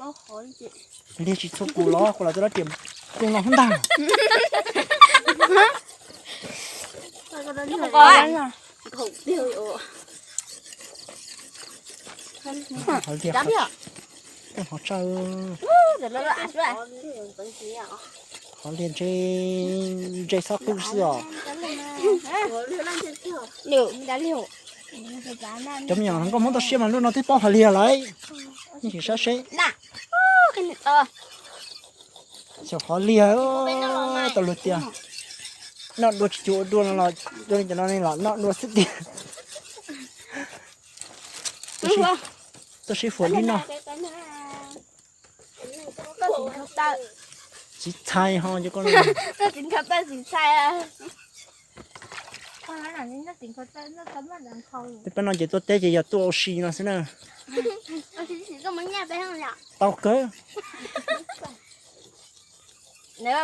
Liag tsis txhua kuv los kuv lam tuaj dab riam ploog no ntag. Qhov liag, qhov tshaj, qhov liag ntshe, ntshe xob qwb xwb os. Cov me nyuam hluas nkauj Hmoob toj siab mas lub no twb paub hais li lawm. Nej sim saib seb. Xyov qhov liag, tau luag tias noj dua tsis cuag ua dua no los, dua li cas no los noj dua xwb tiag. Tuaj sib fuam li no. Txiv txhais ho cov ko. Tej peb no ces tuaj teb ces yog tuaj ua si no xwb na. Tau kawg. Rua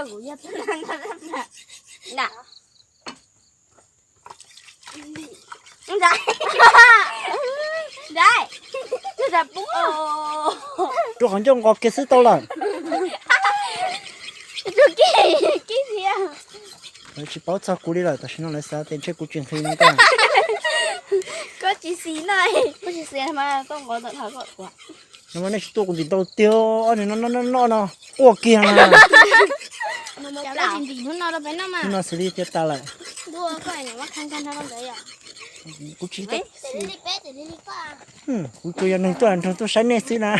qhov ncauj nqos kiag xwb tau lawm. Lawv tsis paub txog kuv li lawm, tam sim no lawv xav tias ntshe kuv tsis nqhis no ntag. No mas nej tsis tuaj kuv ntim ntau tiag, ob niag no noj noj noj no quaj kiag na. Hnub no xws li tiag tas lawm. Kuv tsis, kuv tsuas yog neeg tuaj nrog tuaj saib nej xwb na.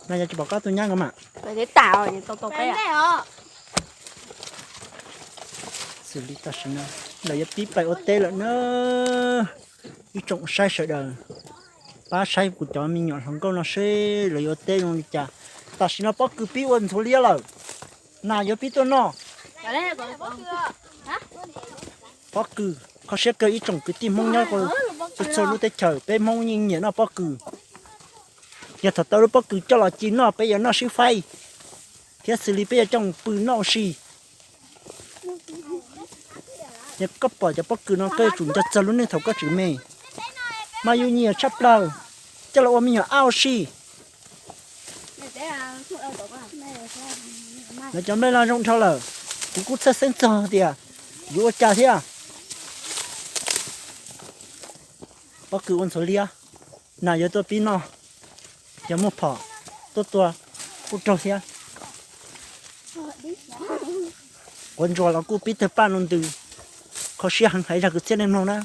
No yog tsis pom qab tuaj nyab nkaus mas. Xws li tam sim no lawv yuav pib pais ua teb lawm na. Ib tsoom saib sawv daws, pab saib kuv cov me nyuam hluas nkauj no seb lawv yuav ua teb zoo li cas. Tam sim no pob kws pib ua ntxhuav liab lawm, nas yuav pib tuaj noj. Pob kws, kho siab kawg ib tsoom kwv tij Hmoob nyob txhua txhua lub teb chaws, peb Hmoob yeej nyiam noj pob kws. Yog thaum tau lub pob kws coj los ci noj peb yuav noj sib faib, thiab xws li peb yuav coj mus pw noj ua si. Yog koj pom cov pob kws no koj yuav tsum nco txog lub neej thaum koj tseem me, mas yus nyiam tshaj plaws, coj los ua me nyuam ab ua si. Lawv cov nplej no zoo dhau lawm, kuv kuj txhawj xeeb txog tias yuav ua cas thiab. Pob kws ua ntxhuav liab, nas yuav tuaj pib noj, yog muaj phom tuaj tua kuj raug thiab. Quav ntsuas los kuj pib tawg paj no ntws, kho siab heev hais zaj kwv txhiaj nej mloog na.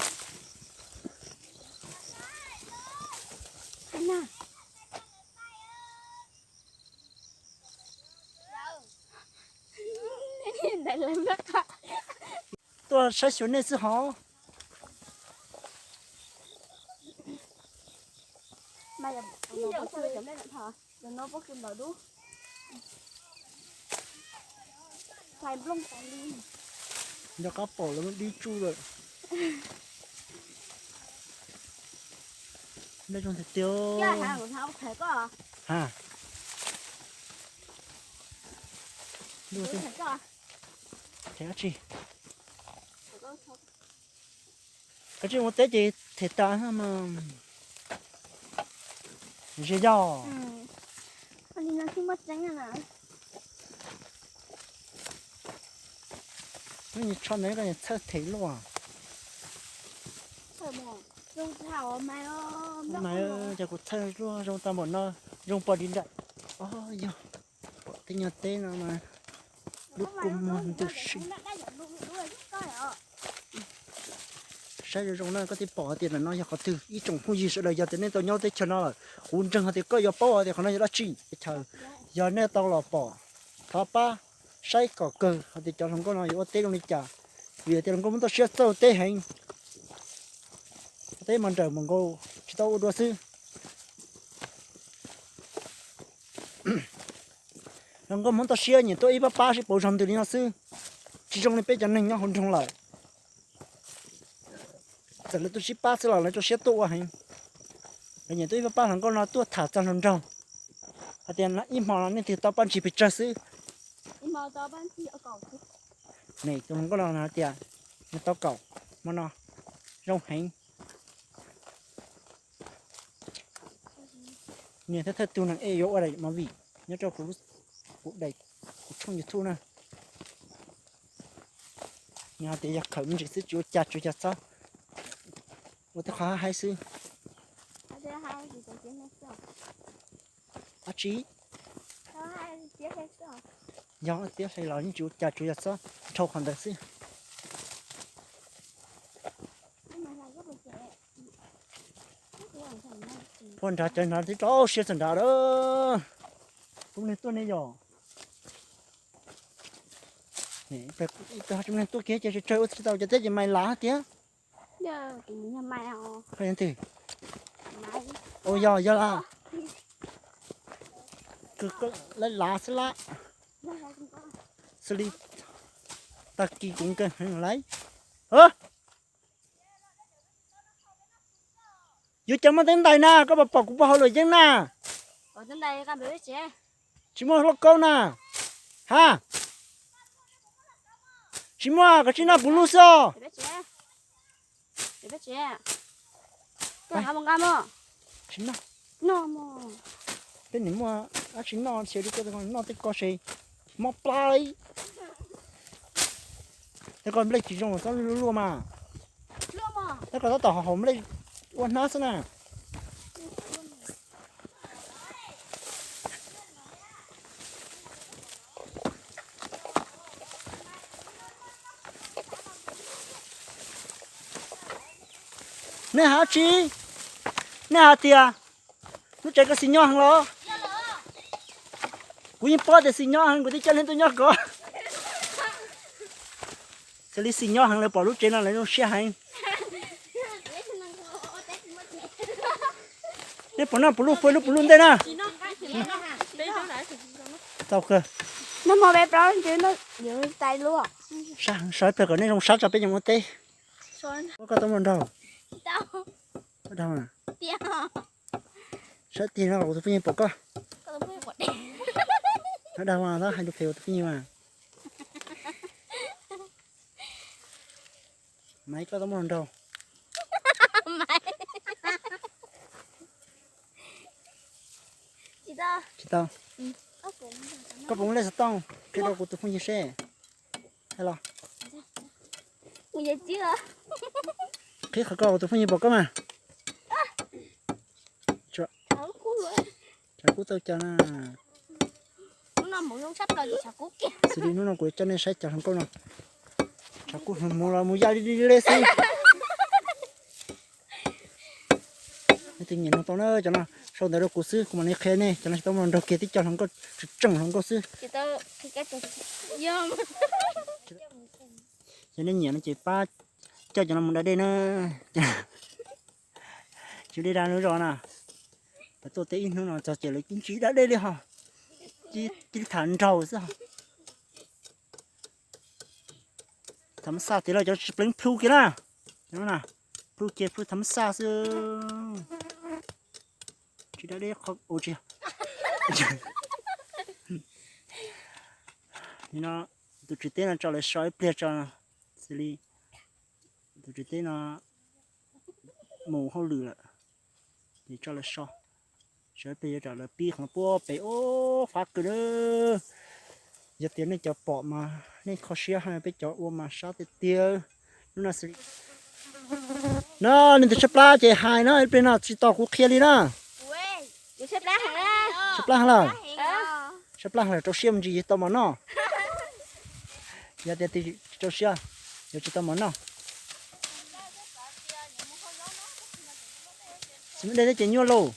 Tuaj saib xyuas nej xwb hov. Nco qab pom lawv dib tsuj lawm. Nplej zoo tiag tiag. Ha. Them dab tsi? Koj tsis mus teb ces them tas mas. Ze yog. Nws tsho ntawd koj txhawj them luaj. Mas cas kuv txhawj luaj zoo tag npaum no, zoo pom li nram. Yog pom tej nyuag teb no mas lub kua muag ntws si. Saib zoo zoo na koj thiaj pom tias ntawm no yog qhov twg. Ib tsoom phooj ywg sawv daws, yog tias nej tau nyob teb chaws no lawm, kuv ntseeg hais tias koj yuav paub hais tias qhov no yog dab tsi teb chaws. Yog nej tau los pom, thov pab saib kom kawg hais tias cov hluas nkauj no yuav ua teb zoo li cas, vim hais tias hluas nkauj Hmoob toj siab txawj teb heev. Teb mas nrawm mas nkaus tsis tau ua dua xwb. Hluas nkauj Hmoob toj siab nyiam tuaj ib pab pab sib pauv zog ntws li no xwb, tsis zoo li peb cov neeg nyob hauv nroog lawm. Txawm lawv tuaj sib pab xwb los lawv rau siab tuaj ua heev. Lawv nyiam tuaj ib pab pab hluas nkauj no tuaj tham txog hluas nraug hais tias ib hmo no nej twg tau paj ntsig pes tsawg xwb. Tus hluas nkauj no hais tias Nws tau kaum hmo no zoo heev. Niam thiab thawj tug neeg ej yuav ua daim movie nyob rau kuv, kuv daim, kuv tshooj YouTube na. Nws hais tias yog khawm me ntsis xwb tsis ua cas tsuas yog txhob ua tej qhov haib xwb. Ab tsi, yog tiab hle los yeej tsis ua cas tsuas yog txhob dhau qhov ntawd xwb. Ua nrad cov nrad twb rau siab txog nrad lawm. Kuv niag tuaj ne yom. Ib pliag tuaj kiag ces tsawg ua tsis tau cov teb ces mais lav tiag. Twg? Ua yog yog la. Lav xwb lab. Xws li tag kis kuv nkeeg heev lawm. Yuav cas muaj teeb ntais na, koj puas pom kuv puag hauv luam yeeb na? Tsis muaj lauj kaub na. Ha, tsis muaj, koj tsis noj puv lub xwb os. Tsis noj. Peb nim muaj dab tsi noj, noj tej ko se mob plab li. Tej ko nplej tsis zoo txhob luaj mas. Tej ko tab tom haus nplej ua hnab xwb na. Nej hais tsi? Nej hais tias lub tsev ko xis nyob heev los? Kuv yeej paub tias xis nyob heev, kuv thiaj coj nej tuaj nyob ko. Xws li xis nyob heev lawv pom lub tsev no lawv zoo siab heev. Nej puas noj puv lub, puv lub, puv lub ntej na? Tau kawg. Sab heev, sab pem kom nej zoo sab tso peb yuav ua teb. Koj tau muaj nraug? Sab tig no kuv tus phooj ywg pom koj. Dag mas, hais lus phem kuv tus phooj ywg mas. Maiv, koj tau muaj hluas nraug? Tsis tau. Koj puas muaj lej xov tooj? Qhia rau kuv tus phooj ywg seb. Los, qhib qhov ko kuv tus phooj ywg pom koj mas. Tshav kub txaus cas na. Xws li hnub no kuv coj nej saib cov hluas nkauj no. Tshav kub hmoov los mus ya li li xwb. Nej tus nyiam nug tau na, cov no sau ntawv rau kuv xwb, kuv mam li qhia nej. Cov no tsis tau muaj hluas nraug kiag, tib co hluas nkauj tseem tseem hluas nkauj xwb. Yog nej nyiam no ces pab coj cov no mus da dej na. Tsis li dag lub zos na. Pab tuaj teb ib hnub no txog ces lawv tsis da dej li ho, cia li tham nraug xwb. Tham mas xaj tiag los cov tsis pleev plhu kiag na. Plhu kiag plhu tham mas xaj xwb. Tsis da dej qhov ua tsis. Nim no tus tswv teb no tso lawv so ib pliag tso, xws li tus tswv teb no mus hauj lwm lawm, ces tso lawv so, so ib pliag yuav tsam lawv pib qhov puag pem ub fab kawg na. Yog tias nej cov pom mas nej kho siab, peb cov ua mas sab tiag tiag. Hnub no xws li no, nej tus tshaib plab ces hais no, ib pliag no tsis tau kuv qhia li na. Tshaib plab heev lawm. Tshaib plab heev lawm, rau siab me ntsis yuav tau mov noj. Yog tias tsis rau siab, yuav tsis tau mov noj. Tsis muaj dej thiab ces nyuaj lauj.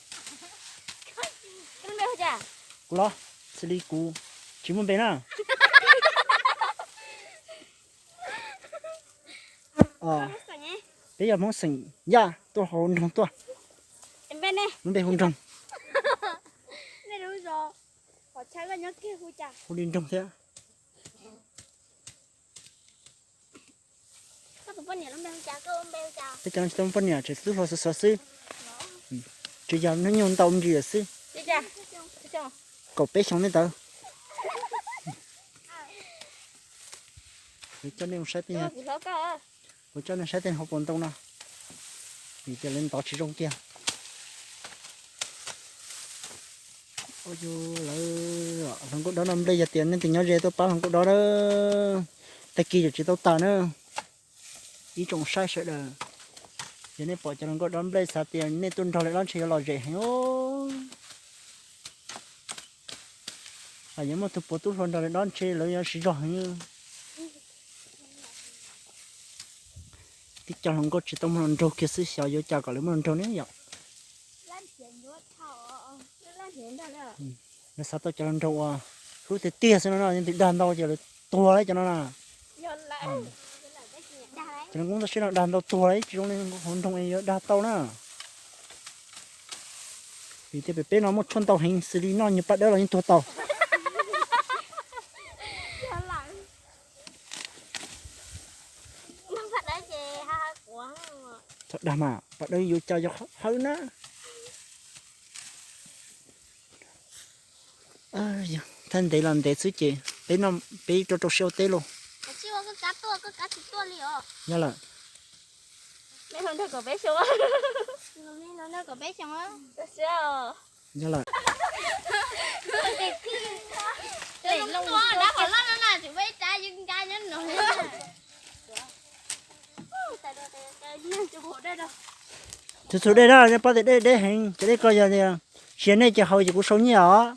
Kuv los, xws li kuv tsis muaj npe na. Peb yog Hmoob xeem Yaj tuaj hauv nroog tuaj. Lub npe hu nroog. Hu li nroog thiab. Peb cov no tsis tau muaj poj niam, tseem tub hluas xov xov xwb. Tsuas yog hnub nyoog ntau ntsis lawm xwb. Kaum peb xyoo nej tawv. Coj nej mus saib peb, yog Kuv coj nej saib tej hauv paus ntoo no, vim tias lawv ntov tsis zoo kiag. Lawv hluas nkauj dob no nplej, yog tias nej tsis nyob ze tuaj pab hluas nkauj dob na, tag kis yuav tsis tau tawm na. Ib tsoom saib sawv daws, yog nej pom cov hluas nkauj dob nplej xav tias nej tuaj nrog lawv dob ntshe yuav lom zem heev. Hos yuav muaj tug puav tub hluas nrog lawv dob ntshe lawv yuav siv zog heev. Tib co hluas nkauj tsis tau muaj hluas nraug kiag xwb, xyov yuav cas kom lawv muaj hluas nraug ne yom. Lawv xav tau cov hluas nraug uas hlub tiag tiag xwb no na, yeej twb dag ntau ces lawv tuag lawm cov no na. Cov hluas nkauj toj siab no dag ntau tuag lawm, tsis zoo li hluas nraug es yuav dag tau na. Vim tias pem peb no muaj tshuaj ntau heev, xws li noj nyuag paj dawb los yeej tuag tau. Txhob dag mas, paj dawb yuav cas yog hawb na. Thaj ntev los ntev xwb ces peb no, peb rau rau siab ua teb lauj. Yog lawm. Yog lawm. Txhua txhua dej na, nej paub tias dej deb heev, cov dej ko yog tias sia nej ces haus ces kuv sau nyiaj os.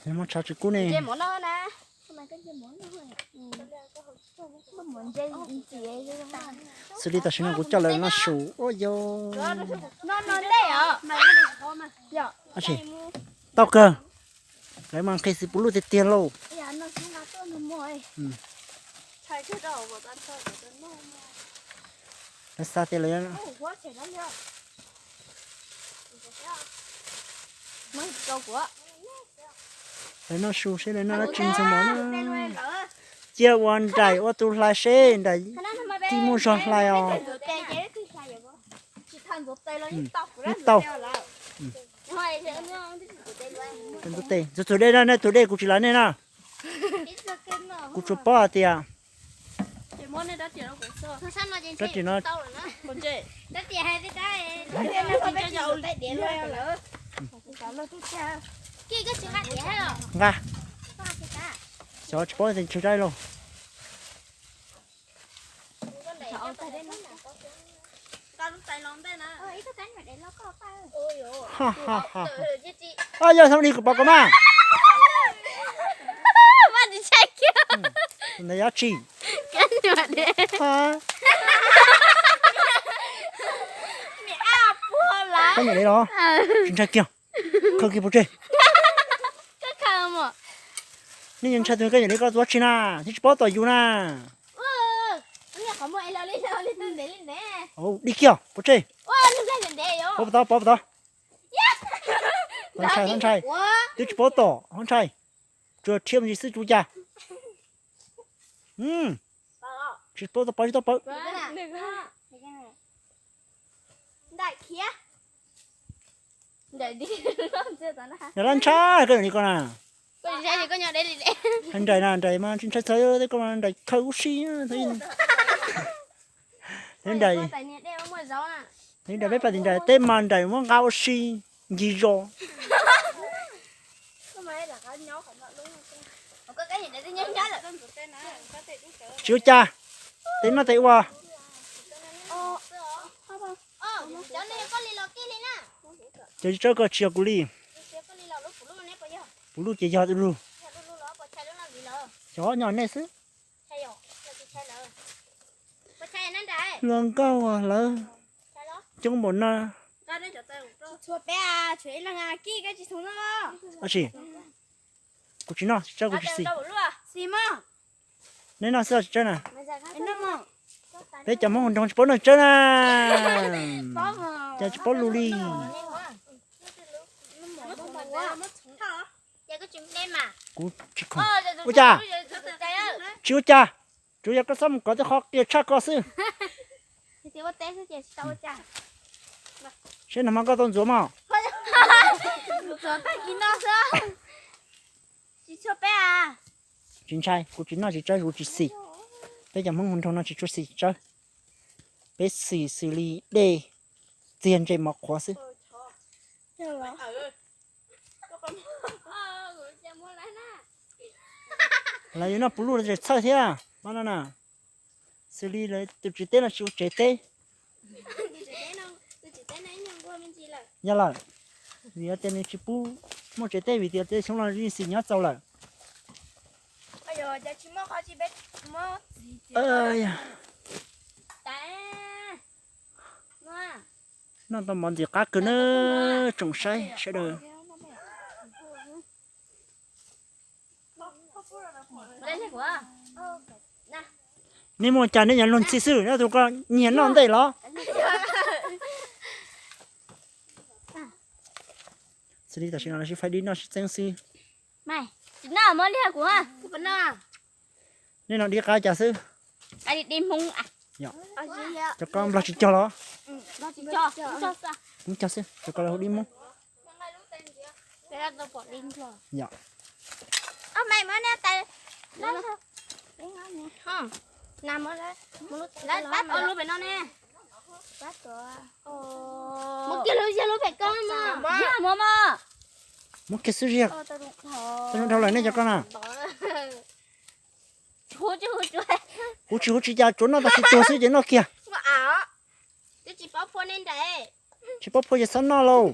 Muab tshav tsis kub ne. Xws li tam sim no kuv coj lawv noj su ua yau. Tau kawg, lawv mas nqhis xwb puv luj tiag tiag lauj. Lawv xav tias lawv, lawv noj su seb lawv noj dab tsi ntxuag mov na. Cia ua nraim ua tus hlais seb nraim tib muaj zog hlais os. Tau. Tus dej na, nej tus dej kuv tsis lav nej na. Kuv tsuas paub hais tias rab riam no nqa, xyov tsis paub tias ntshe dab lauj. Yog thaum ub kuv pom kom mas. Ntawd yog dab tsi? Kab nyuam dev los? Tsis ntshai kiag. Khaws kiag pov tseg. Nej yuav ntshai tus kab nyuam dev ko tus dab tsi na, thiab tsis paub tom yus na. Dig kiag pov tseg. Pov tod, pov tod. Ntshai, ntshai. Twb tsis paub tom, ntshai. Tsuas rhiab me ntsis xwb tsuas cas. Tsis paub tau pov tsis tau pov. Nraim lab ntshai koj li ko na. Nraim na, nraim mas tsis ntshai txog tej ko mas nraim khaws ua si. Nraim, nraim peb pas tim nraim teb mas nraim muab nqa ua si ncig zos. Tsis ua cas, tes noj tes ua. Cov tsis tsawb ko tsis yog kuv li. Puv luj ces yog lug. Xyov nyob nej xwb. Hluas nkauj lawv coob npaum no. Tab sis kuv tsis noj, tsis tsawb kuv tsis xis. Neb noj xwb tsis tsawb na. Peb cov Hmoob nroog tsis paub noj tsawb na. Ces tsis paub lus li. Kuv tsis khoom. Ua cas? Tsis ua cas. Tsuas yog koj txhob mus kov tej qhov qias tshaj ko xwb. Seb nag hmo koj tau ntxuav mog. Tsis tshua peb a. Tsis ntshai, kuv tsis noj tsis tsawb, kuv tsis xis. Peb cov Hmoob hauv nroog no tsis tshua xis tsawb. Peb xis xws li dej, txiag, ntses, mov qhuav xwb. Lawv yuav noj puv luj tseem txhawj thiab, no na. Xws li lawv tus tsev teb no tsis ua tsev teb. Yog lawm, vim tias nws tsis pub muaj tsev teb vim tias tej xyoo no yeej xis nyob txaus lawm. Noj tau mov ntxim qab kawg na, tsoom saib sawv daws. Nej muaj cas nej yuav luag ntxhi xwb, nyob tus koj nyiag noj ntej los. Xws li tam sim no lawv sib faib dib noj sib txeeb xwb. Nej no dib qab cas xwb? Cov koj nplog tsis cog los? Kuv cog xwb, cov koj hu dib Hmoob. Yog. Muab kiag xwb ziag. Tau zoo dhau lawm nej cov koj na. Kuv tsis hu tsis cas, tsuav noj tau tsis tuag xwb ces noj kiag. Tsis paub phua ces txhob noj lauj.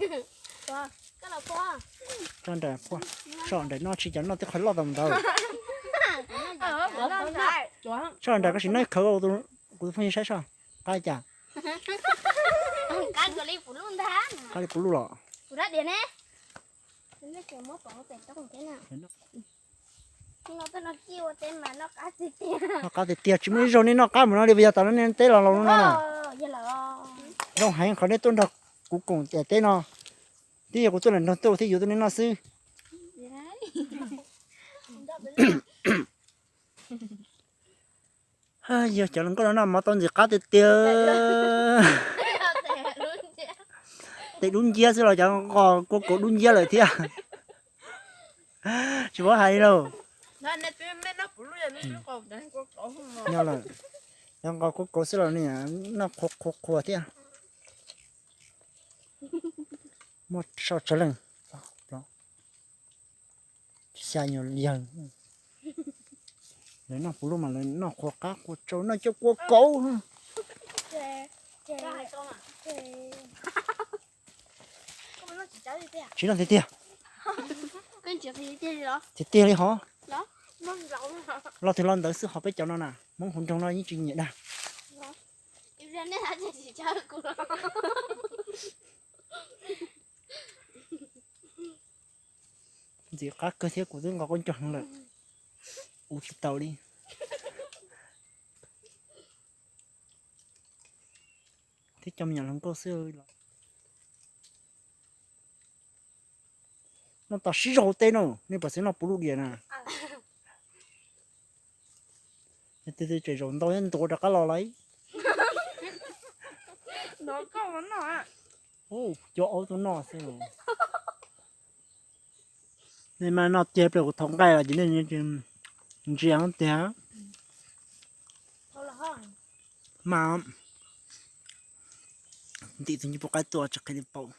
Tso nraim phua, tso nraim noj tsis cas noj tib qho loj tau ntawd. Tso nraim koj sim noj khawv, kuv tus phooj ywg saib soj qab cas. Qab li puv luj los? Noj qab tiag tiag, tsis muaj ib zaug nej noj qab mus no li, yog tas no nej teb los laus no na. Zoo heev qhov nej tuaj nrog kuv koom daim teb no. Twb yog kuv tuaj lawm nrog tuaj thiaj yuav tuaj nej noj xwb. Yog cov hluas nkauj no noj mov tau ntxim qab tiag tiag. Tes dub nciab xwb los cov nqos kua kaus dub nciab lawm thiab. Tsis paub hais li lauj. Yog lawm, cov nqos kua kaus xwb los noj qhuav qhuav qhuav thiab. Muaj sau tsawg leej? Xya nyuag yawg. Lawv noj puv luj mas lawv noj qhuav qab qhuav tsau, noj cov kua kaus. Tsis noj tiag tiag. Tiag tiag li hov. Los twg los ntawd xwb, ho peb cov no na, Hmoob hauv nroog no yeej tsis nyiam dag. Ntxim qab kawg thiab, kuv twb nqos khaub ncaws heev lawm, ua tsis tau li. Thiab cov me nyuam hluas nkauj xwb los noj tas sib zog teb no, nej pom xeeb noj puv luj diam na. Twb tseem zaum ntau ntuav rov qab los lawm. Cov aub tuaj noj xwb. Nej mas noj tiag, pliag kuv thov nqaij los ces nej ntsia tiag. Mas ntim tus nci pub qaib tuaj tsis qhia li paub.